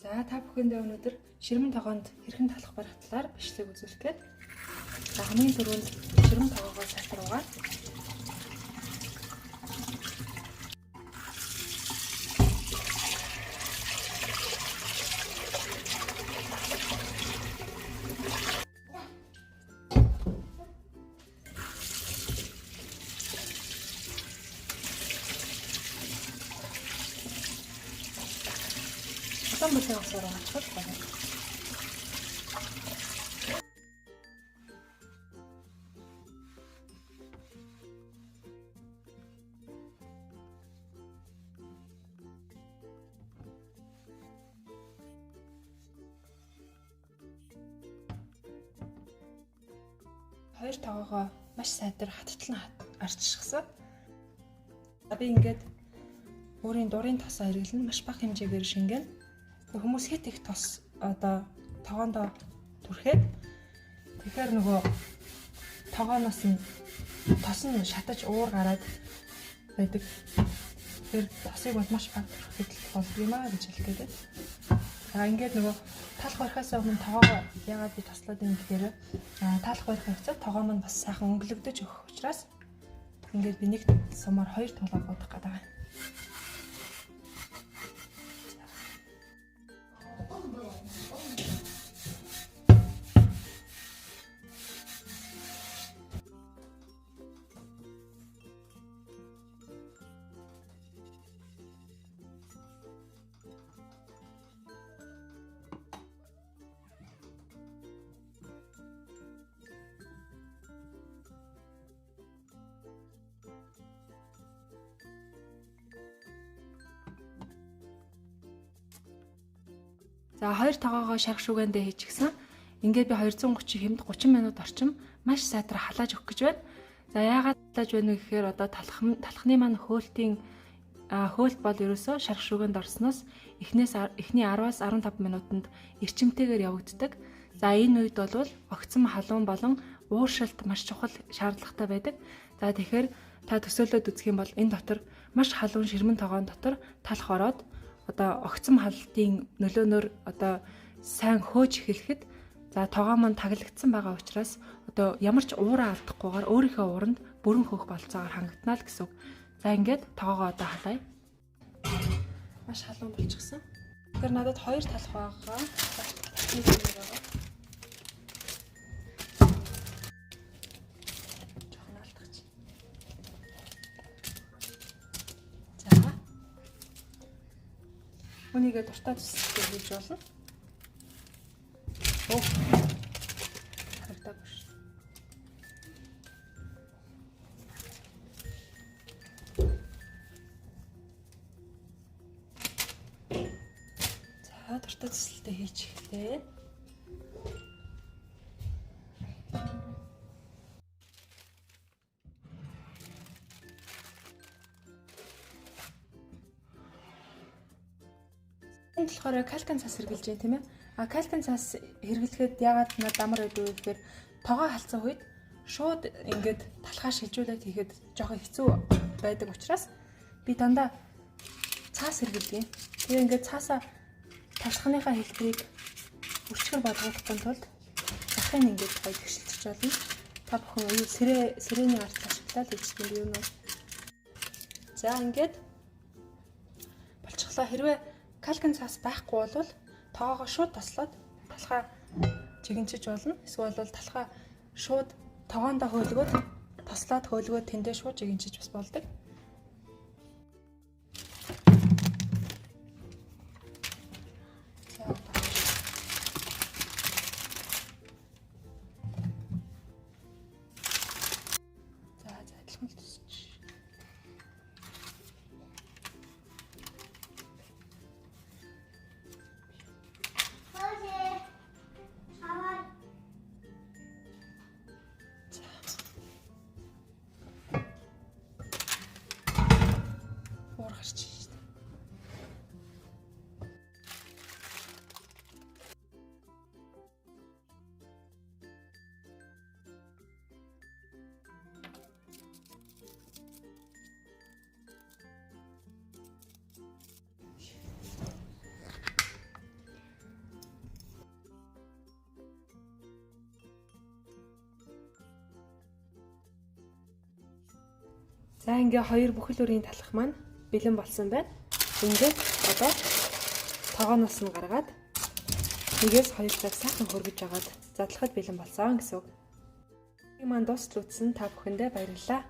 За та бүхэндээ өнөөдөр ширмэн тогоонд хэрхэн талах барих талаар бичлэг үзүүлэх гээд. За хамгийн түрүүнд ширмэн тогоогоо сайтар угаа. Улаан бүлгийн усаар угаачихвал гоё. Хоёр тогоогоо маш сайтар хаттал нь арчишсан. Би ингээд өөрийн дурын тосоо хэрэглэн маш бага хэмжээгээр шингэн. Хүмүүс хэт их тос одоо тогоондоо түрхэд тэгэхээр нөгөө тогооноос нь тос нь шатаж уур гараад байдаг. Тэгэхээр тосыг бол маш бага түрхэхэд болдог юм аа гэж хэлэх гээд байна. За ингээд нөгөө талах барихаас өмнө тогоогоо яагаад би тослоод юм гэхээр талах барих хугацаанд тогоо маань бас сайхан өнгөлөгдөж өгөх учраас ингээд би нэг сумаар хоёр тулаа будах гэдэг байгаа. За хоёр тогоогоо шарх шүгэндээ хийчихсэн. Ингээд би 230 хэмд 30 минут орчим маш сайтар халааж өгөх гэж байна. За яагаад халааж байна вэ гэхээр одоо талхны маань хөөлтийн хөөлт бол ерөөсөө шарх шүгэнд орсноос эхний 10-аас 15 минутанд эрчимтэйгээр явагддаг. За энэ үед бол огцом халуун болон ууршилт маш чухал шаардлагатай байдаг. За тэгэхээр та төсөөлөөд үзэх юм бол энэ дотор маш халуун ширмэн тогоон дотор талх ороод одоо огцом халалтын нөлөөнөөр одоо сайн хөөж эхлэхэд за тогоо маань таглагдсан байгаа учраас одоо ямар ч уураа алдахгүйгээр өөрийнхөө ууранд бүрэн хөөх болцоогоор хангагдана л гэсэн үг. За ингээд тогоогоо одоо халаая. Маш халуун болчихсон. Тэгэхээр надад хоёр талх байгаа. Нэг байгаа. Жохон алдах. За. Үнийгээ дуртай төсөлтэй хийж болно. Оо. Харагдаагүй ш. За дуртай төсөлтэй хийчихлээ. Энэ болохоор калкан цаас хэрглэж байна тийм ээ. А калкан цаас хэрэглэхэд яагаад надад амар байдаг вэ гэхээр тогоо халдсан үед шууд ингээд талхаа шилжүүлээд хийхэд жоохон хэцүү байдаг учраас би дандаа цаас хэрэглэдэг. Тэгээ ингээд цаасаа талхныхаа хэлбэрийг өчгөр болгохгүй тулд захын ингээд гоё тэгшилчих болно. Та бүхэн юу сэрээний арт ашиглаад хийждэг юм уу? За ингээд болчихлоо. Хэрвээ калкан цаас байхгүй бол тогоогоо шууд тослоод талхаа жигэнчиж болно. Эсвэл бол талхаа шууд тогоондоо хөөлгөөд тослоод хөөлгөөд тэндээ шууд жигэнчиж бас болдог. За адилхан л төсч. За, ингээ хоёр бүхэл бүрийн талх маань бэлэн болсон байна. Ингээд одоо тогооноос нь гаргаад 1-2 цаг сайхан хөргөж агаад задлахад бэлэн болсон гэсэн үг. Маань дуустал үзсэн та бүхэндээ баярлалаа.